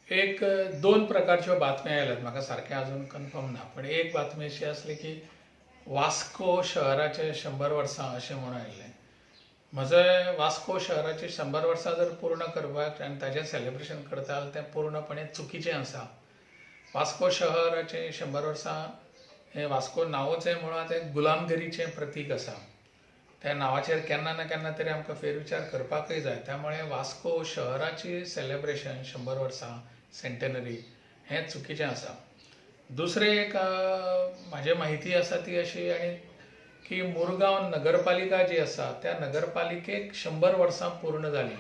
एक दोन प्रकारच्यो बातम्यो आयल्यात, म्हाका सारकें अजून कन्फर्म ना, पण एक बातमी अशी आसली की वास्को शहराचे 100 वर्सां अशें म्हणून आयिल्लें. म्हजें वास्को शहराची 100 वर्सां जर पूर्ण करपाक आनी ताजें सेलिब्रेशन करता जाल्यार तें पूर्णपणे चुकीचें आसा. वास्को शहराचें 100 वर्सां हें वास्को नांवूच हें म्हणून तें गुलामगिरीचें प्रतीक आसा. त्या नांवाचेर केन्ना ना केन्ना तरी आमकां फेरविचार करपाकय जाय. त्यामुळे वास्को शहराची सेलिब्रेशन 100 वर्सां सेंटेनरी हें चुकीचें आसा. दुसरें एक म्हाजी म्हायती आसा ती अशी आनी की मुरगांव नगरपालिका जी आसा त्या नगरपालिकेक 100 वर्सां पूर्ण जालीं.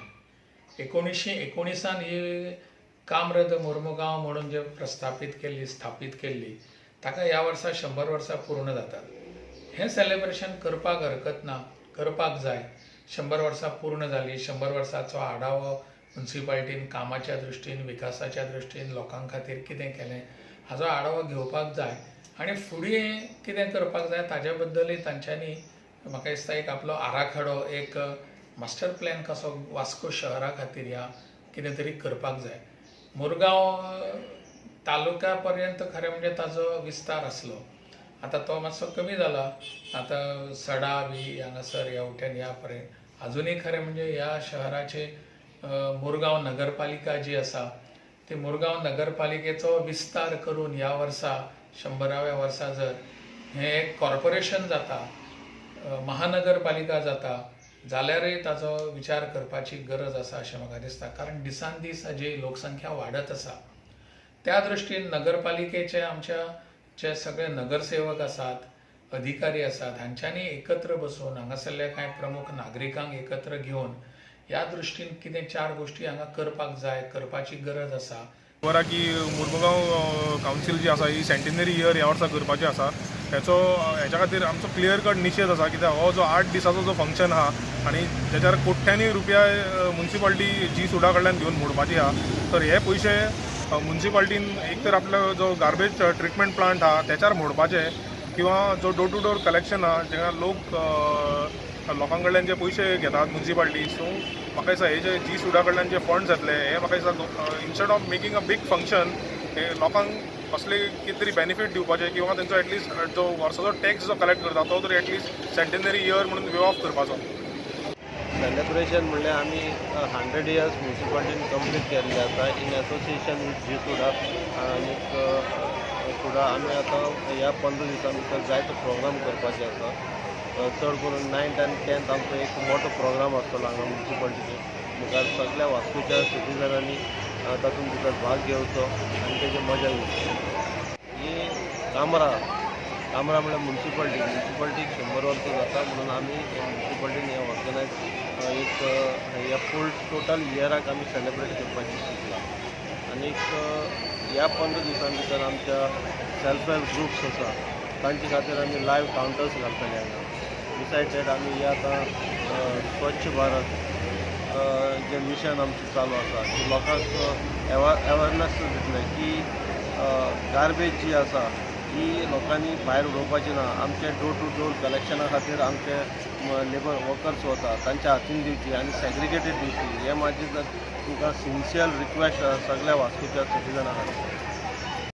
1919 ही कामरद मुर्मुगांव म्हणून जे प्रस्थापीत केल्ली, स्थापीत केल्ली, ताका ह्या वर्सा 100 वर्सां पूर्ण जातात. हें सेलिब्रेशन करपाक हरकत ना, करपाक जाय. 100 वर्सां पूर्ण जालीं, 100 वर्सांचो आढावो मुन्सिपाल्टीन कामाच्या दृश्टीन, विकासाच्या दृश्टीन लोकां खातीर कितें केलें हाजो आढावो घेवपाक जाय आनी फुडें कितें करपाक जाय ताजे बद्दलय तांच्यांनी म्हाका दिसता एक आपलो आराखडो, एक मास्टर प्लॅन कसो वास्को शहरा खातीर ह्या कितें तरी करपाक जाय. मुरगांव तालुक्या पर्यंत खरें म्हणजे ताजो विस्तार आसलो, आतां तो मातसो कमी जाला. आतां सडा बी हांगासर ह्या वटेन ह्या पर्यंत अजुनूय खरें म्हणजे ह्या शहराचे मुरगांव नगरपालिका जी आसा ती मुरगांव नगरपालिकेचो विस्तार करून ह्या वर्सा 100व्या वर्सा जर हें एक कॉर्पोरेशन जाता, महानगरपालिका जाता जाल्यारय ताजो विचार करपाची गरज आसा अशें म्हाका दिसता. कारण दिसान दीस जी लोकसंख्या वाडत आसा त्या दृश्टीन नगरपालिकेचे आमच्या जे सगळे नगरसेवक आसात, अधिकारी आसात, हांच्यांनी एकत्र बसून हांगासरल्या कांय प्रमुख नागरिकांक एकत्र घेवन ह्या दृश्टीन कितें 4 गोश्टी हांगा करपाक जाय, करपाची गरज आसा. खबर की मुरमुगांव कावन्सील जी आसा ही सेंटेनरी इयर ह्या वर्सा करपाची आसा. हेचो हेच्या खातीर आमचो क्लियर कट निशेध आसा. कित्याक हो जो 8 दिसाचो जो फंक्शन आहा आनी तेच्यार कोट्यांनी रुपया मुन्सिपाल्टी जी सुडा कडल्यान घेवन मोडपाची आहा, तर हे पयशे मुन्सिपाल्टीन एक तर आपलो जो गार्बेज ट्रिटमेंट प्लांट आहा तेच्यार मोडपाचे, किंवा जो डोर टू डोर कलेक्शन आहा जेन्ना लोक लोकां कडल्यान जे पयशे घेतात मुन्सिपाल्टी, सो म्हाका दिसता हे जे जी सुडा कडल्यान जे फंड्स येतले हे म्हाका दिसता instead of making a big function हे लोकांक कसले कितें तरी बेनिफीट दिवपाचे, किंवा तेंचो एटलिस्ट जो वर्साचो टॅक्स जो कलेक्ट करता तो तरी एटलिस्ट सेंटेनरी इयर म्हणून वे ऑफ करपाचो. सेलिब्रेशन म्हणल्यार आमी 100 इयर्स मुन्सिपाल्टीन कंप्लीट केल्ले आसा इन एसोसिएशन विथ जी सुडा. आनीक सुडा आमी आतां ह्या 15 दिसां भितर जायतो प्रोग्राम करपाचे आसा. चड करून 9th आनी 10th आमचो एक मोठो प्रोग्राम आसतलो हांगा मुन्सिपाल्टीचे मुखार. सगळ्या वास्कोच्या सिटीजनांनी तातूंत भितर भाग घेवचो आनी तेजी मजा घेवची. ही कामरा कामरा म्हणल्यार मुन्सिपाल्टी, मुन्सिपाल्टीक 100 वर्सां जाता म्हणून आमी मुन्सिपाल्टीन हें ऑर्गनायज एक ह्या फूल टोटल इयराक आमी सेलिब्रेट करपाचें चिंतलां. आनीक ह्या 15 दिसां भितर आमच्या सेल्फ हेल्प ग्रुप्स आसा तांचे खातीर आमी लायव्ह कावंटर्स घालतले हांगा. बिसायड that आमी हे आतां स्वच्छ भारत जें मिशन आमचें चालू आसा की लोकांक एवेरनस दितले की गार्बेज जी आसा ही लोकांनी भायर उडोवपाची ना. आमचे डोर टू डोर कलेक्शना खातीर आमचे लेबर वर्कर्स वता तांच्या हातीन दिवची आनी सेग्रिगेटेड दिवची. हें म्हाजी तुमकां सिन्सियर रिक्वेस्ट सगळ्या वास्कोच्या सिटीजना खातीर.